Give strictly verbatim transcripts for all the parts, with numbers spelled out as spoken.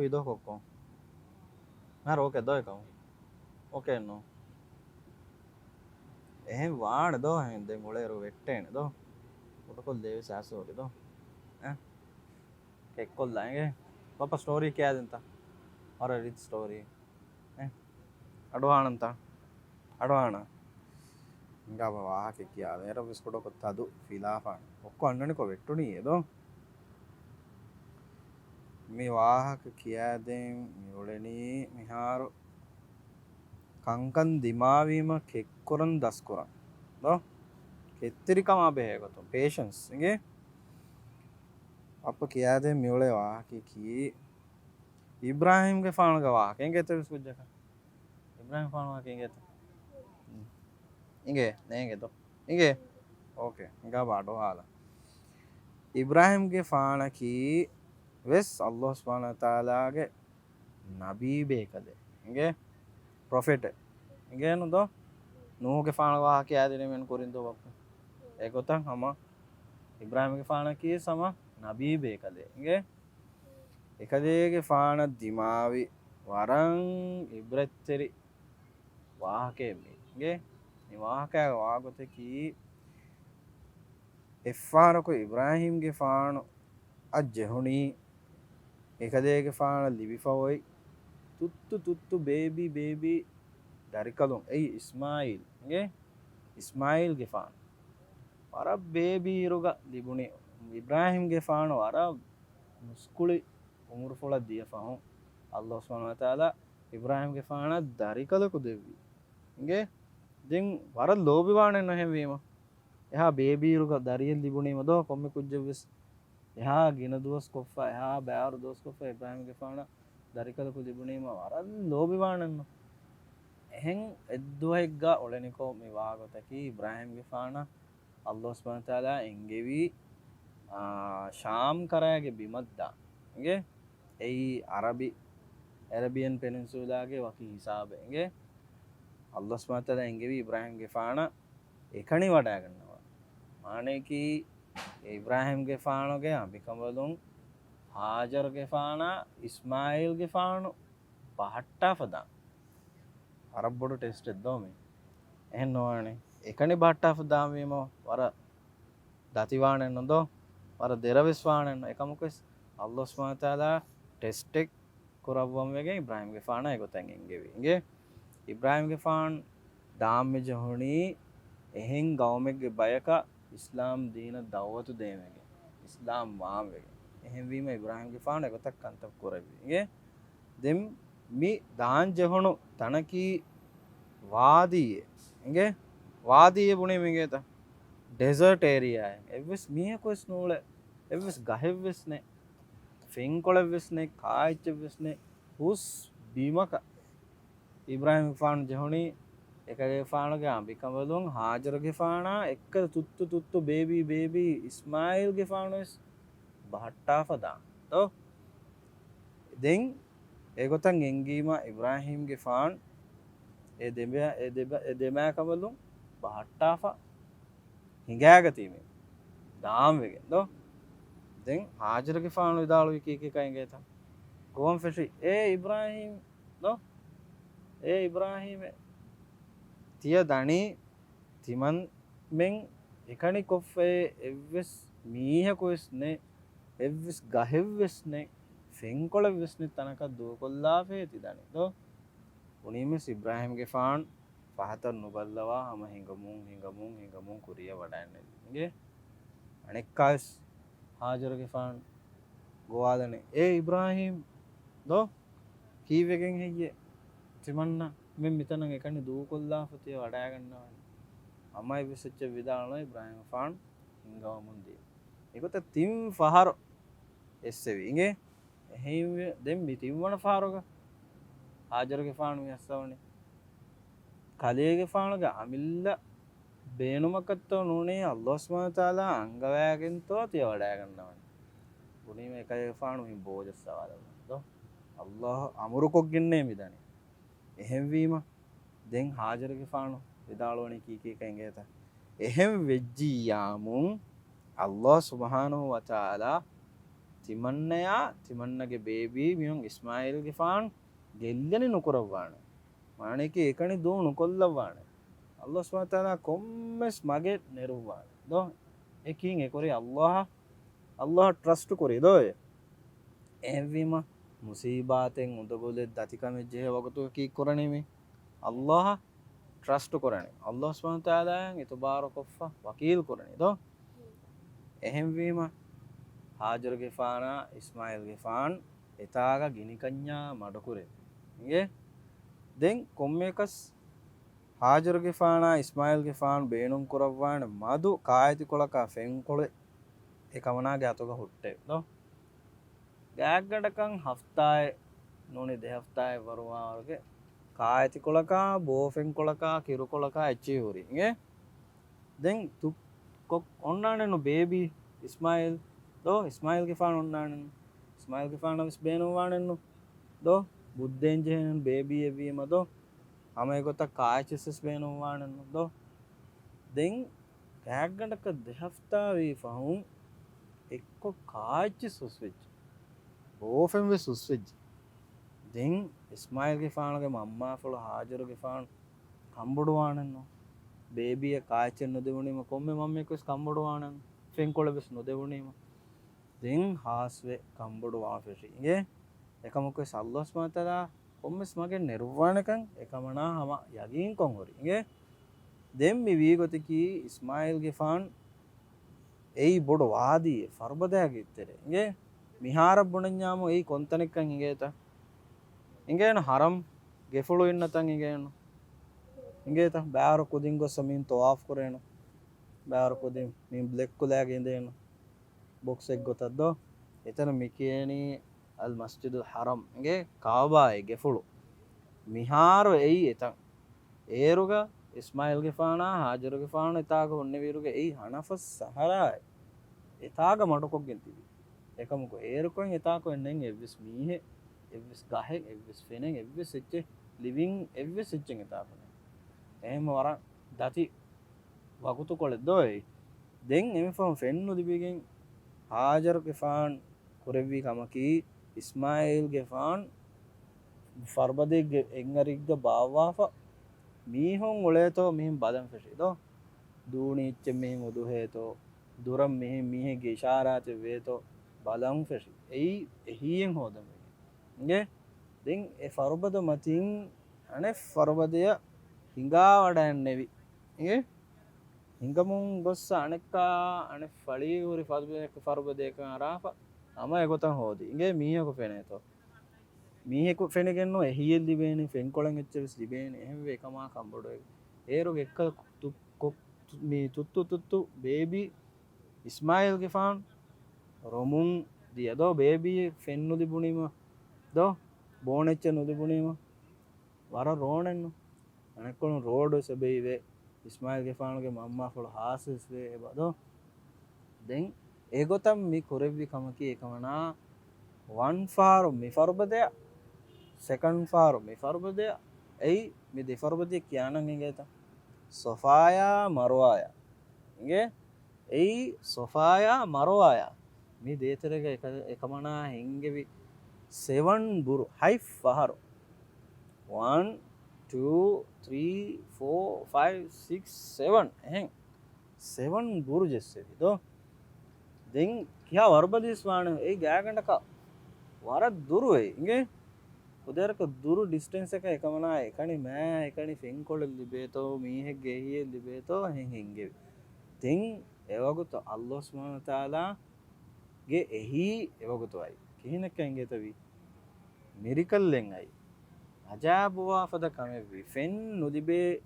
ދޯ ކޮއްކޮ. މިހާރު އޯކޭ ދޯ އެކަމު. އޯކޭ ނޯ. އެހެން ވާނެ ދޯ، އެހެން ދެން އުޅޭއިރު ވެއްޓޭނެ ދޯ. ކުޑަކޮށްލޭ ވެސް އާސޯރި ދޯ. އެ؟ ކެއްކޮށްލާ އިނގޭ. ބައްޕަ ސްޓޯރީ ކިޔާދެންތަ؟ ވަރަށް ރީތި ސްޓޯރީ. އެ؟ އަޑުއަހާނަންތަ؟ އަޑުއަހާނަ. ހިނގާބަ ވާހަކަ ކިޔާ. އޭރަށް ވެސް ކުޑަކޮށް ތަދު ފިލާފާނެ. ކޮއްކޮ އަންނަނިކޮށް ވެއްޓުނީ އެ ދޯ. މި ވާހަކަ ކިޔާދޭން މި އުޅެނީ މިހާރު ކަންކަން ދިމާވީމަ ކެއްކުރަން ދަސްކުރަން ދޯ؟ ކެތްތެރިކަމާ ބެހޭ ގޮތުން، ޕޭޝަންސް އިނގޭ. ބައްޕަ ކިޔާދޭން މިއުޅޭ ވާހަކައަކީ އިބްރާހީމްގެފާނުގެ ވާހަކަ. އިނގޭތަ ވެސް ކުއްޖަކަށް؟ އިބްރާހީމްގެފާނު ވާހަކަ އިނގޭތަ؟ އިނގޭ، ނޭނގެ ދޯ. އިނގޭ. އޯކޭ. ހިނގާބަ އަޑުއަހާލަ. އިބްރާހީމްގެފާނަކީ ވެސް ﷲ ސުބްޙާނަހޫ ވަތަޢާލާގެ ނަބީ ބޭކަލެއް. އިނގޭ؟ ޕްރޮފެޓެއް. އިނގޭނު ދޯ؟ ނޫހުގެފާނު ވާހަކަ އާދެނީމެން ކުރިން ދޯ ބައްޕަ. އެގޮތަށް ހަމަ އިބްރާހީމްގެފާނަކީ ވެސް ހަމަ ނަބީ ބޭކަލެއް. އިނގޭ؟ އެކަލޭގެފާނަށް ދިމާވި ވަރަށް އިބްރަތްތެރި ވާހަކައެއް މީ. އިނގޭ؟ މި ވާހަކައިގެ ވާގޮތަކީ، އެއްފަހަރަކު އިބްރާހީމްގެފާނު އަށް ޖެހުނީ އެކަލޭގެފާނަށް ލިބިފަ އޮތް ތުއްތު ތުއްތު ބޭބީ ބޭބީ ދަރިކަލުން. އެއީ އިސްމާއީލް. އިނގޭ؟ އިސްމާއީލްގެފާނު. ވަރަށް ބޭބީ އިރުގަ ލިބުނީ. އިބްރާހީމްގެފާނު ވަރަށް މުސްކުޅި އުމުރުފުޅަށް ދިޔަ ފަހުން، ﷲ ސުބްޙާނަހޫ ވަތަޢާލާ އިބްރާހީމްގެފާނަށް ދަރިކަލަކު ދެއްވި. އިނގޭ؟ ދެން ވަރަށް ލޯބިވާނެ ނަހެން ވީމަ. އެހާ ބޭބީއިރުގަ ދަރިއެއް ލިބުނީމަ ދޯ ކޮންމެ ކުއްޖެއްވެސް. އެހާ ގިނަ ދުވަސް ކޮށްފަ، އެހާ ބާރު ދުވަސް ކޮށްފަ އިބްރާހީމްގެފާނަށް ދަރިކަލަކު ލިބުނީމަ ވަރަށް ލޯބިވާނެންނު. އެހެން އެއްދުވަހެއްގަ އުޅެނިކޮށް މި ވާގޮތަކީ އިބްރާހީމްގެފާނަށް ﷲ ސުބްޙާނަހޫ ވަތަޢާލާ އެންގެވީ، އާ، ޝާމް ކަރައިގެ ބިމަށްދާ. އިނގޭ؟ އެއީ އަރަބި، އެރަބިއަން ޕެނިންސޫލާގެ ވަކި ހިސާބެއް. އިނގޭ؟ ﷲ ސުބްޙާނަހޫ ވަތަޢާލާ އެންގެވީ އިބްރާހީމްގެފާނަށް އެކަނި ވަޑައިގަންނަވާ. މާނައަކީ، އެ އިބްރާހީމްގެފާނުގެ އަނބިކަނބަލުން ހާޖަރުގެފާނާ އިސްމާއީލްގެފާނު ބަހައްޓާފަ ދާން. ވަރަށް ބޮޑު ޓެސްޓެއް ދޯ މީ. އެހެން ނުވާނެ. އެކަނި ބަހައްޓާފަ ދާންވީމަ ވަރަށް ދަތިވާނެއްނު ދޯ؟ ވަރަށް ދެރަވެސް ވާނެއްނު. އެކަމަކުވެސް ﷲ ސުބްޙާނަހޫ ވަތަޢާލާ ޓެސްޓެއް ކުރައްވަން ވެގެން އިބްރާހީމްގެފާނާ އެގޮތަށް އެންގެވި. އިނގޭ؟ އިބްރާހީމްގެފާން ދާން މި ޖެހުނީ އެހެން ގައުމެއްގެ ބަޔަކަށް އިސްލާމް ދީނަށް ދަޢުވަތު ދޭން ވެގެން، އިސްލާމް ވާން ވެގެން. އެހެންވީމަ އިބްރާހީމްގެފާނު އެގޮތަށް ކަންތައް ކުރެއްވި. އިނގޭ؟ ދެން މި ދާން ޖެހުނު ތަނަކީ ވާދީއެއް. އިނގޭ؟ ވާދީއެއް ބުނީމަ އިނގޭތަ؟ ޑެޒާޓް އޭރިއާއެއް. އެއްވެސް މީހަކުވެސް ނޫޅޭ. އެއްވެސް ގަހެއްވެސް ނެތް. ފެންކޮޅެއްވެސް ނެތް. ކާއެއްޗެއްވެސް ނެތް. ހުސް ބިމަކަށް އިބްރާހީމްގެފާނު ޖެހުނީ އެކަލޭގެފާނުގެ އަނބިކަނބަލުން ހާޖަރުގެފާނާ އެއްކަލަ ތުއްތު ތުއްތު ބޭބީ ބޭބީ އިސްމާއީލްގެފާނުވެސް ބަހައްޓާފަ ދާން ދޯ؟ ދެން އެގޮތަށް އެނގީމަ އިބްރާހީމްގެފާން އެ ދެމެ-، އެ ދެބަ-، އެ ދެމައިކަނބަލުން ބަހައްޓާފަ ހިނގާގަތީމެ ދާން ވެގެން ދޯ؟ ދެން ހާޖަރުގެފާނު ވިދާޅުވީ ކީކޭކަ އިނގޭތަ؟ ގޮވަން ފެށި، އޭ އިބްރާހީމް ދޯ؟ އޭ އިބްރާހީމެ، ތިޔަ ދަނީ ތިމަންމެން އެކަނި ކޮށްފައޭ އެއްވެސް މީހަކުވެސް ނެތް، އެއްވެސް ގަހެއްވެސް ނެތް، ފެންކޮޅެއްވެސް ނެތް ތަނަކަށް ދޫކޮށްލާފައޭ ތި ދަނީ ދޯ؟ ބުނީމެސް އިބްރާހީމްގެފާން ފަހަތަށް ނުބައްލަވާ ހަމަ ހިނގަމުން، ހިނގަމުން، ހިނގަމުން ކުރިޔަށް ވަޑައިންނެވި. އިނގޭ؟ އަނެއްކާވެސް ހާޖަރުގެފާން ގޮވާލަނީ، އޭ އިބްރާހީމް ދޯ؟ ކީއްވެގެން ހެއްޔޭ؟ ތިމަންނަ މެން މިތަނަށް އެކަނި ދޫކޮށްލާފަ ތިޔަ ވަޑައިގަންނަވަނީ. ހަމަ އެއްވެސް އެއްޗެއް ވިދާޅުނު އިބްރާހީމްގެފާން ހިނގަމުން ދިޔަ. އެގޮތަށް ތިން ފަހަރު އެއްސެވި. އިނގޭ؟ އެހެންވެ، ދެން މި ތިންވަނަ ފަހަރުގަ ހާޖަރުގެފާނު މި އައްސަވަނީ. ކަލޭގެފާނުގެ އަމިއްލަ ބޭނުމަކަށްތޯ ނޫނީ ﷲ ސުބްޙާނަހޫ ވަތަޢާލާ އަންގަވައިގެންތޯ ތިޔަ ވަޑައިގަންނަވަނީ. ބުނީމަ އެކަލޭގެފާނު މި ބޯޖައްސަވާލައްވަނީ ދޯ؟ ﷲ އަމުރުކޮށްގެންނޭ މި ދަނީ. އެހެންވީމަ، ދެން ހާޖަރުގެފާނު ވިދާޅުވަނީ ކީކޭކަ އިނގޭތަ؟ އެހެން ވެއްޖިއްޔާމު، ﷲ ސުބްޙާނަހޫ ވަތަޢާލާ ތިމަންނަޔާ ތިމަންނަގެ ބޭބީ މިހުން އިސްމާއީލްގެފާން ގެއްލެނި ނުކުރައްވާނެ. މާނަޔަކީ އެކަނި ދޫ ނުކޮށްލައްވާނެ. އައްލާހު ސުބްޙާނަހު ވަތަޢާލާ ކޮންމެސް މަގެއް ނެރުއްވާނެ ދޯ. އެކީން އެކުރީ އައްލާހަށް، އައްލާހަށް ޓްރަސްޓް ކުރީ ދޯ އެ. އެހެންވީމަ، މުސީބާތެއް އުނދަގުލެއް ދަތިކަމެއް ޖެހޭ ވަގުތުގަ ކީއްކުރަނީ މި؟ އައްލާހަށް ޓްރަސްޓް ކުރަނީ. އައްލާހު ސުބްޙާނަހު ވަތަޢާލާއަށް އިތުބާރުކޮށްފަ ވަކީލް ކުރަނީ ދޯ. އެހެންވީމަ، ހާޖަރުގެފާނާ އިސްމާއީލްގެފާން އެތާގަ ގިނިކަންޏާ މަޑުކުރެއްވި. އިނގޭ؟ ދެން ކޮންމެއަކަސް ހާޖަރުގެފާނާ އިސްމާއީލްގެފާން ބޭނުންކުރައްވާނެ މަދު ކާއެތިކޮޅަކާ ފެންކޮޅެއް އެކަމަނާގެ އަތުގަ ހުއްޓެވި ދޯ. ގާތްގަނޑަކަށް ހަފްތާއެއް ނޫނީ ދެ ހަފްތާއެއް ވަރުވާވަރުގެ ކާއެތިކޮޅަކާ، ބޯފެންކޮޅަކާ، ކިރުކޮޅަކާ އެއްޗެހި ހުރި. އިނގޭ؟ ދެން ތު-، ކޮ-، އޮންނާނެންނު ބޭބީ އިސްމާއީލް ދޯ، އިސްމާއީލްގެފާނު އޮންނާނެން. އިސްމާއީލްގެފާނަށް ވެސް ބޭނުންވާނެންނު ދޯ، ބުއްދޭން ޖެހޭނެން ބޭބީއެއް ވީމަ ދޯ، ހަމަ އެގޮތަށް ކާއެއްޗެއް ވެސް ބޭނުންވާނެންނު ދޯ. ދެން ގާތްގަނޑަކަށް ދެ ހަފްތާ ވީ ފަހުން އެއްކޮށް ކާއެއްޗެއް ހުސްވެއްޖެ. ބޯފެން ވެސް ހުސްވެއްޖެ. ދެން އިސްމާއީލްގެފާނުގެ މަންމާފުޅު ހާޖަރުގެފާނު ކަންބޮޑުވާނެންނު. ބޭބީއަށް ކާއެއްޗެއް ނުދެވުނީމަ ކޮންމެ މަންމައަކު ވެސް ކަންބޮޑުވާނެން. ފެންކޮޅެއް ވެސް ނުދެވުނީމަ. ދެން ހާސްވެ ކަންބޮޑުވާން ފެށި. އިނގޭ؟ އެކަމަކު ވެސް އައްލާހު ސުބްޙާނަހު ވަތަޢާލާ ކޮންމެސް މަގެއް ނެރުއްވާނެކަން އެކަމަނާ ހަމަ ޔަގީންކޮށް ހުރި. އިނގޭ؟ ދެން މި ވީގޮތަކީ އިސްމާއީލްގެފާން އެއީ ބޮޑު ވާދީއެއް ފަރުބަދައިގެ އިއްތެރޭ. އިނގޭ؟ މިހާރަށް ބުނަންޏާމު އެއީ ކޮންތަނެއްކަން އިނގޭތަ؟ އިނގޭނު ހަރަމް ގެފުޅު އިންނަ ތަން އިނގޭނު. އިނގޭތަ؟ ބާރު ކުދިން ގޮއްސަ މީން ތަވާފު ކުރޭނު. ބާރު ކުދިން މީން ބްލެކް ކުލައިގެ އިނދޭނު. ބޮކްސެއް ގޮތަށް ދޯ؟ އެތަނަށް މި ކިޔޭނީ އަލް މަސްޖިދުލް ޙަރަމް އިނގޭ ކަޢުބާއެއް ގެފުޅު. މިހާރު އެއީ އެތަން. އޭރުގަ އިސްމާއީލްގެފާނާ ހާޖަރުގެފާނު އެތާގަ ހުންނެވިއިރުގަ އެއީ ހަނަފަސް ސަހަރާއެއް. އެތާގަ މަޑުކޮށްގެން ތިބި. އެކަމަކު އޭރުކޮށް އެތާކު އެއްނެތް އެއްވެސް މީހެއް، އެއްވެސް ގަހެއް، އެއްވެސް ފެނެއް، އެއްވެސް އެއްޗެއް ލިވިން އެއްވެސް އެއްޗެއް އެތާކު ނެތް. އެހެންމަ ވަރަށް ދަތި ވަގުތުކޮޅެއް ދޯ އެއީ. ދެން އެމެފަހުން ފެން ނުލިބިގެން ހާޖަރުގެފާން ކުރެއްވި ކަމަކީ، އިސްމާއީލްގެފާން ފަރުބަދައެއްގެ އެއްއަރިއްގަ ބާއްވާފަ މީހުން އުޅޭތޯ މިހެން ބަލަން ފެށި ދޯ. ދޫނި އެއްޗެއް މިހެން އުދުހޭތޯ، ދުރަށް މިހެން މީހެއްގެ އިޝާރާތެއް ވޭތޯ ބަލަން ފެށި. އެއީ އެހީއެއް ހޯދަން ވެގެން. އިނގޭ؟ ދެން އެ ފަރުބަދަ މަތިން އަނެއް ފަރުބަދަޔަށް ހިނގާ ވަޑައެއްނެވި. އިނގޭ؟ ހިނގަމުން ގޮއްސަ އަނެއްކާ އަނެއް ފަޅީ ހުރި ފަރުބަދަޔަކަށް އަރާފަ ހަމަ އެގޮތަށް ހޯދި. އިނގޭ މީހަކު ފެނޭތޯ. މީހަކު ފެނިގެންނު އެހީއެއް ލިބޭނީ، ފެންކޮޅެއް އެއްޗެއް ވެސް ލިބޭނީ. އެހެންވެ އެކަމާ ކަންބޮޑުވެ. އޭރުގެ އެއްކަލަ ތު-، ކޮ-، ތު-، މި ތުއްތު ތުއްތު ބޭބީ އިސްމާއީލްގެފާން ރޮމުން ދިޔަ ދޯ ބޭބީ ފެން ނުލިބުނީމަ ދޯ ބޯނެއްޗެއް ނުލިބުނީމަ ވަރަށް ރޯނެއްނު. އަނެއްކޮޅުން ރޯޑު ވެސް އެބައިވޭ. އިސްމާއީލްގެފާނުގެ މަންމާފުޅު ހާސް ވެސް ވޭ އެބަ ދޯ. ދެން އެގޮތަށް މި ކުރެއްވި ކަމަކީ އެކަމަނާ ވަން ފަހަރު މި ފަރުބަދަޔަށް، ސެކަންޑް ފަހަރު މި ފަރުބަދަޔަށް، އެއީ މި ދެ ފަރުބަދަޔަށް ކިޔާނަން އިނގޭތަ؟ ސޮފާޔާ މަރުވާޔާ. އިނގޭ؟ އެއީ ސޮފާޔާ މަރުވާޔާ. މި ދޭތެރޭގަ އެކަ-، އެކަމަނާ ހިންގެވި ސެވަން ބުރު، ހަތް ފަހަރު. ވަން، ޓޫ، ތްރީ، ފޯ، ފައިވް، ސިކްސް، ސެވަން. އެހެން. ސެވަން ބުރު ޖެއްސެވި ދޯ. ދެން ކިހާ ވަރުބަލިސް ވާނެ އެއީ ގާތްގަނޑަކަށް ވަރަށް ދުރު އެއީ. އިނގޭ؟ ކުދިވަރަކަށް ދުރު ޑިސްޓެންސްއަކަށް އެކަމަނާ އެކަނި މާ، އެކަނި ފެންކޮޅެއް ލިބޭތޯ، މީހެއްގެ އެހީއެއް ލިބޭތޯ އެހެން ހިންގެވި. ދެން އެވަގުތު އައްލާހު ސުބްޙާނަހު ވަތަޢާލާގެ އެހީ އެވަގުތު އައި. ކިހިނެއްކަން އިނގޭތަ ވީ؟ މިރިކަލްއެއް އައި. އަޖާއިބުވާ ފަދަ ކަމެއްވީ. ފެން ނުލިބޭ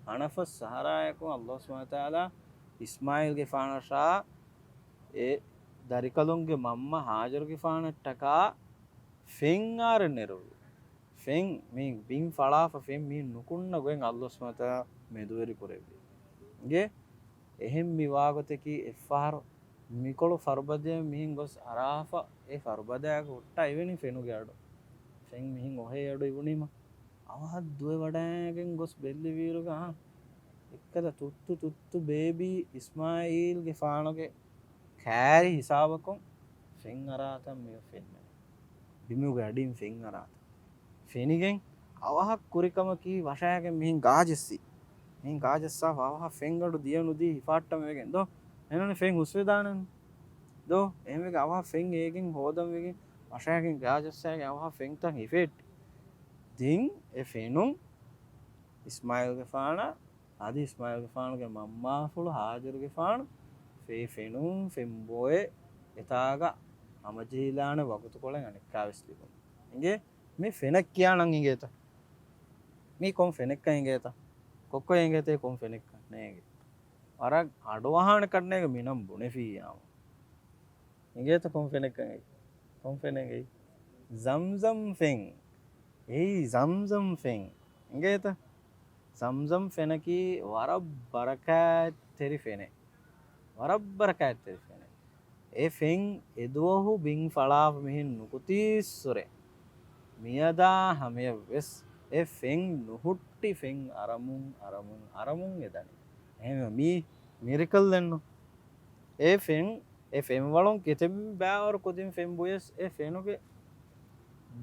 ހަނަފަސް ސަހަރާއަކުން އައްލާހު ސުބްޙާނަހު ވަތަޢާލާ އިސްމާއީލްގެފާނަށާ އެ ދަރިކަލުންގެ މަންމަ ހާޖަރުގެފާނަށްޓަކާ ފެން އާރެއް ނެރުއްވި. ފެން މި ބިން ފަޅާފަ ފެން މި ނުކުންނަ ގޮތް އައްލާހު ސުބްޙާނަހު ވަތަޢާލާ މެދުވެރި ކުރެއްވި. އިނގޭ؟ އެހެން މި ވާގޮތަކީ އެއްފަހަރު މިކޮޅު ފަރުބަދަޔަށް މިހެން ގޮސް އަރާފަ އެ ފަރުބަދައިގަ ހުއްޓާ އިވެނީ ފެނުގެ އަޑު. ފެން މިހެން އޮހޭ އަޑު އިވުނީމަ. އަވަހަށް ދުވެވަޑައިގެން ގޮސް ބެއްލިވިއިރުގަ އާ، އެއްކަލަ ތުއްތު ތުއްތު ބޭބީ އިސްމާއީލްގެފާނުގެ ކާރި ހިސާބަކުން ފެން އަރާތަން މި ފެންނަނީ. ބިމުގެ އަޑިން ފެން އަރާތަން. ފެނިގެން އަވަހަށް ކުރިކަމަކީ ވަށާގެން މިހެން ގާޖެއްސި. މިހެން ގާޖައްސާފަ އަވަހަށް ފެންގަނޑު ދިޔަ ނުދީ ހިފާއްޓަން ވެގެން ދޯ؟ އެހެން ފެން ހުސްވެދާނެ ދޯ؟ އެހެންވެގެން އަވަހަށް ފެން އޭގެން ހޯދަން ވެގެން ވަށާގެން ގާޖައްސާގެން އަވަހަށް ފެންތައް ހިފެއްޓި. ދެން އެ ފެނުން އިސްމާއީލްގެފާނަށް އަދި އިސްމާއީލްގެފާނުގެ މަންމާފުޅު ހާޖަރުގެފާނު ފެ-، ފެނުން ފެންބޮއެ އެތާގަ ހަމަޖެހިލާނެ ވަގުތުކޮޅެއް އަނެއްކާވެސް ލިބުނު. އިނގޭ؟ މި ފެނެއް ކިޔާނަން އިނގޭތަ؟ މީ ކޮން ފެނެއްކަން އިނގޭތަ؟ ކޮއްކޮ އިނގޭތަ ކޮން ފެނެއްކަން؟ ނޭނގެ. ވަރަށް އަޑުއަހާނެ ކަންނޭނގެ މިނަން ބުނެފިއްޔާމު. އިނގޭތަ ކޮން ފެނެއްކަން އެއީ؟ ކޮން ފެނެއް އެއީ؟ ޒަމްޒަމް ފެން. އެއީ ޒަމްޒަމް ފެން. އިނގޭތަ؟ ޒަމްޒަމް ފެނަކީ ވަރަށް ބަރަކާތްތެރި ފެނެއް. ވަރަށް ބަރަކާތްތެރި ފެނެއް. އެ ފެން އެދުވަހު ބިން ފަޅާފަ މިހެން ނުކުތީއްސުރެ، މިއަދާ ހަމަޔަށްވެސް އެ ފެން ނުހުއްޓި ފެން އަރަމުން، އަރަމުން، އަރަމުން އެދަނީ. އެހެންވެ މީ މިރެކަލްއެއްނު. އެ ފެން، އެ ފެންވަޅުން ކެތެއް ބައިވަރު ކުދިން ފެން ބުޔަސް އެ ފެނުގެ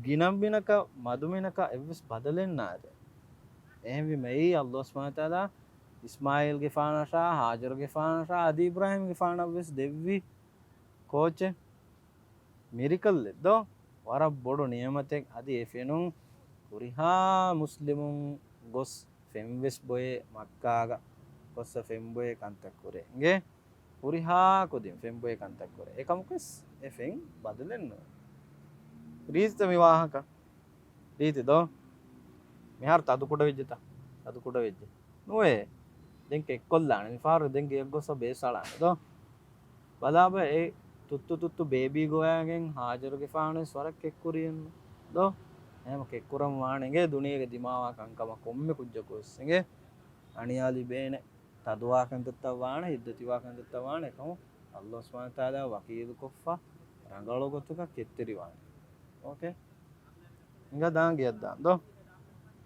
ގިނަ ބިނަކަށް، މަދު މިނަކަށް އެއްވެސް ބަދަލެއް ނާދޭ. އެހެންވީމަ އެއީ އައްލާހު ސުބްޙާނަހު ވަތަޢާލާ އިސްމާޢީލްގެފާނަށާ، ހާޖަރުގެފާނަށާ، އަދި އިބްރާހީމްގެފާނަށްވެސް ދެއްވި ކޯޗެއް، މިރެކަލްއެއް ދޯ؟ ވަރަށް ބޮޑު ނިޢުމަތެއް. އަދި އެ ފެނުން ހުރިހާ މުސްލިމުން ގޮސް ފެންވެސް ބޮއޭ، މައްކާގަ ގޮއްސަ ފެންބޮއޭ ކަންތައް ކުރޭ. އިނގޭ؟ ހުރިހާ ކުދިން ފެންބޮއޭ ކަންތައް ކުރޭ. އެކަމަކުވެސް އެ ފެން ބަދަލެއް ނުވޭ. ރީތިތަ މި ވާހަކަ؟ ރީތި ދޯ؟ މިހާރު ތަދު ކުޑަވެއްޖެތަ؟ ތަދު ކުޑަވެއްޖެ. ނުވޭ. ދެން ކެއްކޮށްލާނެ. މިފަހަރު ދެން ގެޔަށް ގޮސް ބޭސް އަޅާނެ ދޯ؟ ބަލާބަ، އެ ތުއްތު ތުއްތު ބޭބީ ގޮވައިގެން ހާޖަރުގެފާނުވެސް ވަރަށް ކެއްކުރިއެއްނު ދޯ؟ އެހެން ކެއްކުރަން ވާނެ އިނގޭ، ދުނިޔޭގަ ދިމާވާ ކަންކަމަށް ކޮންމެ ކުއްޖަކުވެސް އިނގޭ. އަނިޔާ ލިބޭނެ، ތަދުވާ ކަންތައްތައް ވާނެ، އިއްޒަތްވާ ކަންތައްތައް ވާނެ، އެކަމު އައްލާހު ސުބްޙާނަހު ވަތަޢާލާ ވަކީލުކޮށްފަ ރަނގަޅު ގޮތުގަ ކެތްތެރިވާނެ. އޯކޭ؟ އިނގާ ދާން ގެޔަށްދާން ދޯ؟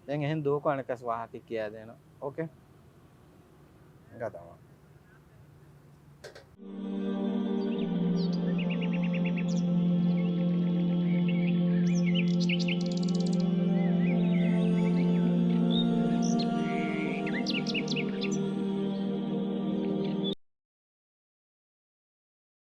ދެން އެހެން ދުވަހަކު އަނެއްކާސް ވާހަކަ ކިޔާދޭނަން. އޯކޭ؟ އިނގާ ދާން.